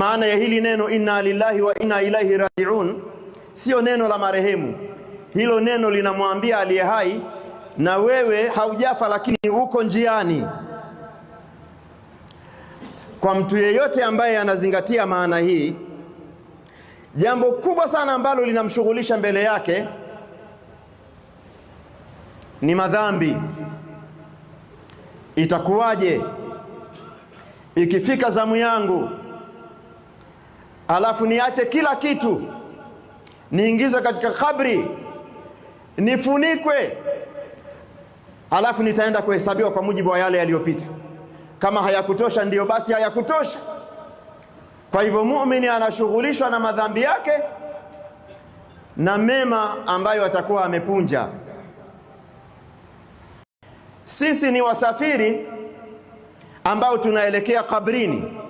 Maana ya hili neno inna lillahi wa inna ilaihi rajiun sio neno la marehemu. Hilo neno linamwambia aliye hai, na wewe haujafa, lakini uko njiani. Kwa mtu yeyote ambaye anazingatia maana hii, jambo kubwa sana ambalo linamshughulisha mbele yake ni madhambi. Itakuwaje ikifika zamu yangu alafu niache kila kitu, niingizwe katika kabri, nifunikwe, alafu nitaenda kuhesabiwa kwa mujibu wa yale yaliyopita? Kama hayakutosha, ndiyo basi hayakutosha. Kwa hivyo muumini anashughulishwa na madhambi yake na mema ambayo atakuwa amepunja. Sisi ni wasafiri ambao tunaelekea kabrini.